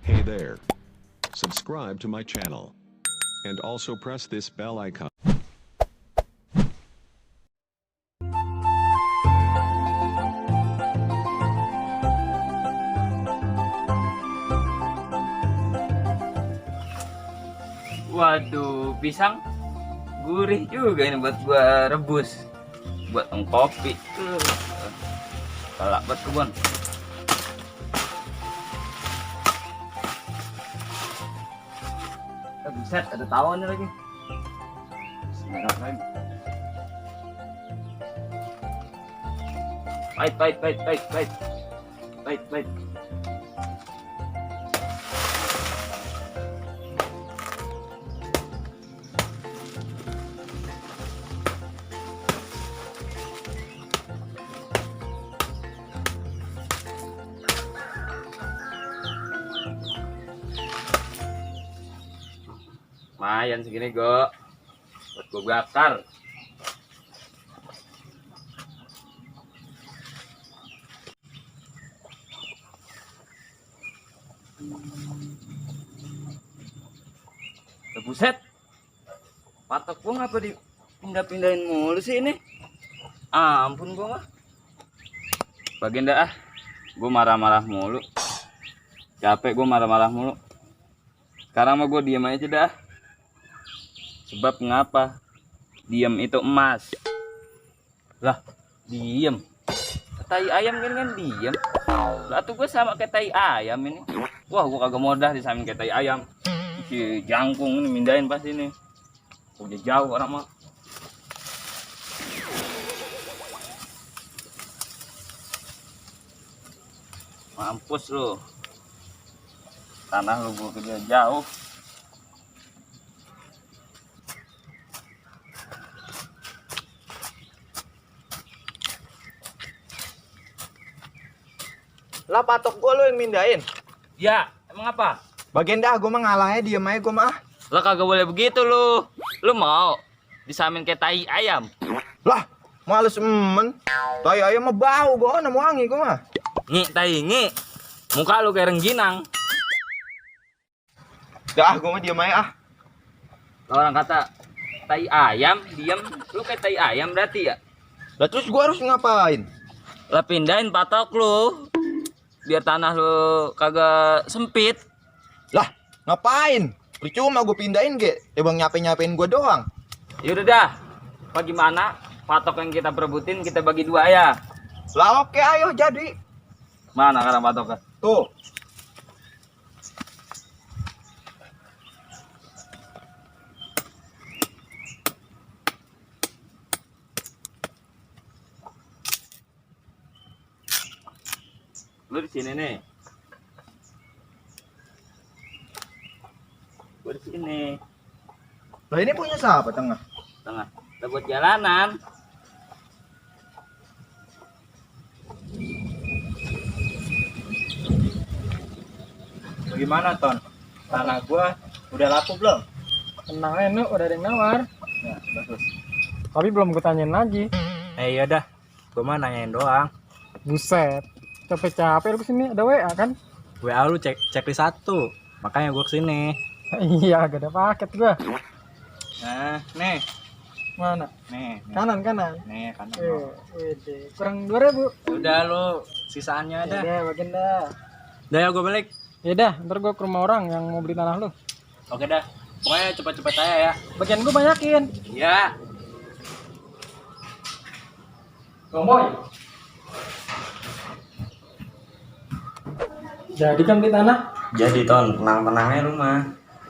Hey there. Subscribe to my channel. And also press this bell icon. Waduh, pisang gurih juga ini buat gua rebus, buat kopi. Galak banget kebun. Buset, ada tawonnya lagi. Bismillah lagi. Pahit. Lumayan segini go, buat gue bakar. Buset, patok gue ngapa dipindah-pindahin mulu sih ini? Ampun gue mah. Bagian dah, gue marah-marah mulu. Capek gue marah-marah mulu. Sekarang mah gue diem aja dah. Sebab ngapa? Diem itu emas. Lah, diem. Tai ayam kan diem. Lah tuh gue sama kayak tai ayam ini. Wah, gue kagak modah disamain kayak tai ayam. Si jangkung ini mindahin pas ini. Udah jauh orang mah. Mampus lu. Tanah lu gue kerja jauh. Lah patok gua lu yang mindahin. Ya, emang apa? Bagian dah gua mah ngalahnya diem aja gua mah. Lah kagak boleh begitu lu. Lu mau disamain kayak tai ayam? Lah, males Tai ayam mah bau gua nemu wangi gua mah. Ngi. Muka lu kayak rengginang. Dah gua mah diem aja ah. Kalau orang kata tai ayam, diam, lu kayak tai ayam berarti ya? Lah terus gua harus ngapain? Lah pindahin patok lu. Biar tanah lu kagak sempit. Lah, ngapain? Percuma gua pindahin ge. Bang nyapain gua doang. Yaudah dah. Bagaimana patok yang kita perebutin kita bagi dua ya? Lah oke ayo jadi. Mana sekarang patoknya? Tuh. Lu di sini nih. Gua di sini. Lah ini punya siapa tengah? Tengah. Kita buat jalanan. Gimana Ton? Tanah gua udah laku belum? Tenang aja, udah ada yang nawar. Ya, bagus. Tapi belum gue tanyain lagi. Iya dah, gua mah nanyain doang. Buset, capek-capek lu kesini, ada WA kan? WA lu checklist 1, makanya gua kesini. Iya, gak ada paket gua. Nah, nih, Mana? nih. Kanan. Nih, kan. Wede. Kurang 2.000. Udah lu, sisaannya ada. Udah, bagian dah. Udah ya gua balik. Ya dah, ntar gue ke rumah orang yang mau beli tanah lu. Oke dah. Pokoknya cepet-cepet aja ya. Bagian gue banyakin. Ya. Tomboy. Jadi kan beli tanah? Jadi Ton, tenang-tenangnya rumah.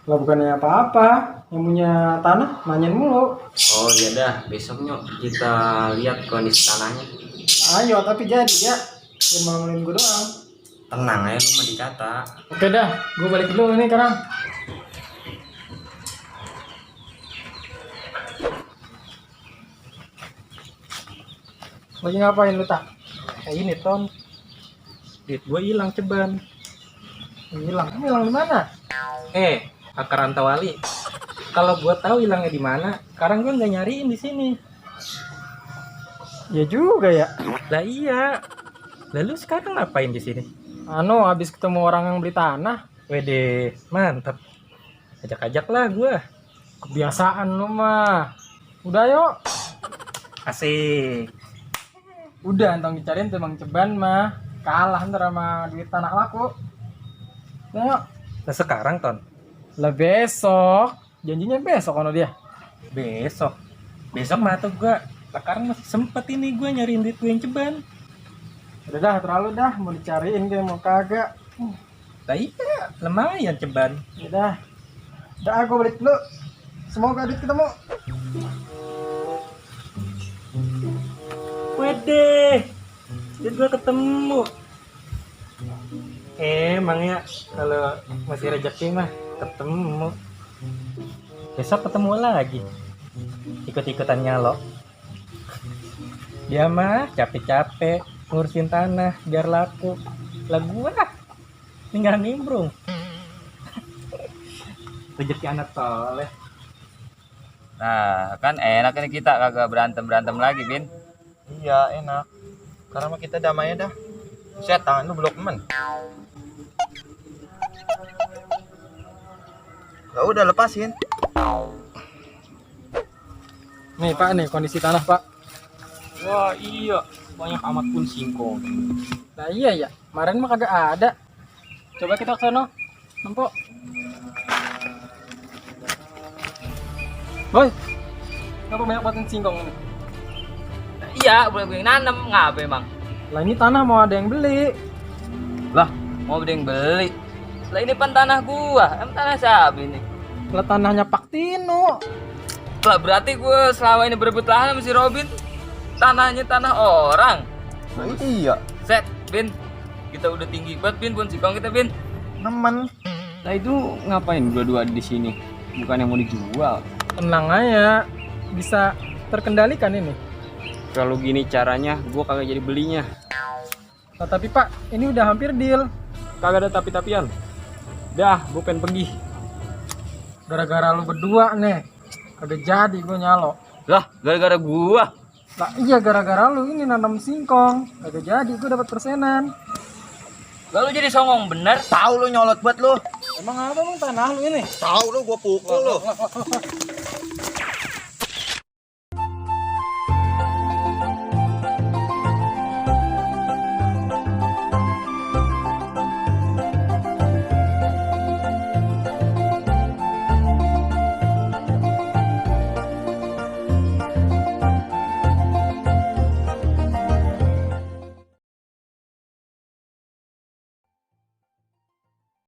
Lah bukannya apa-apa. Yang punya tanah nanyain mulu. Oh iya dah, besok yuk kita lihat kondisi tanahnya. Ayo, tapi jadi ya. Jangan malu-maluin gue doang. Tenang aja rumah dikata. Oke dah, gue balik dulu ini sekarang. Lagi ngapain lu tak? Kayak ini Ton. Duit gua hilang ceban. Hilang di mana? Akar Rantawali. Kalau gua tahu hilangnya di mana, sekarang gua nggak nyariin di sini. Ya juga ya. Lah iya. Lalu sekarang ngapain di sini? Habis ketemu orang yang beli tanah, Wede, mantap. Ajak-ajak lah gua. Kebiasaan lu mah. Udah yuk. Asik. Udah entong dicariin tuh Bang Ceban mah. Kalah ntar sama duit tanah laku. Udah yuk. Nah sekarang Ton, Lah besok. Janjinya besok kalau dia. besok. Besok mah tuh gua. Sekarang masih sempet ini gua nyariin duit gue yang ceban. Udah dah terlalu dah mau dicariin kayak mau kagak. Lah iya, lumayan ceban. Udah. Udah aku balik dulu. Semoga duit ketemu. Wede, duit gua ketemu. Emang ya, kalau masih rezeki mah ketemu. Besok ketemu lagi. Ikut-ikutan nyalok. Dia mah capek-capek ngurusin tanah biar laku. Lah gua tinggal nimbrung. Rezeki anak soleh. Nah, kan enak ini kita kagak berantem-berantem lagi, Bin. Iya enak. Karena mah kita damai dah. Set tangan lu belum men. Ya udah lepasin. Nih Pak nih kondisi tanah Pak. Wah iya, banyak amat pun singkong. Nah iya ya. Kemarin mah kagak ada. Coba kita ke sono. Nempok. Boy. Kenapa banyak banget singkong ini? Iya, boleh gue nanam, ngapa emang? Lah ini tanah mau ada yang beli. Lah, mau ada yang beli. Lah ini pan tanah gua, emang tanah siapa ini? Lah tanahnya Pak Tino. Lah berarti gua selama ini berebut lahan sama si Robin. Tanahnya tanah orang. Nah, iya. Set, Bin. Kita udah tinggi banget, Bin, pun singkong kita, Bin. Nemen. Nah itu ngapain dua-dua di sini? Bukan yang mau dijual. Tenang aja. Bisa terkendalikan ini. Kalau gini caranya, gue kagak jadi belinya. Nah, tapi Pak, ini udah hampir deal. Kagak ada tapi-tapian. Dah, gue pengen pergi. Gara-gara lu berdua nih. Kagak jadi gue nyalo. Lah, gara-gara gua. Lah iya gara-gara lu ini nanam singkong. Kagak jadi gue dapat persenan. Lalu jadi songong bener. Tahu lu nyolot buat lu. Emang apa bang tanah lu ini? Tahu lu gua pukul lu.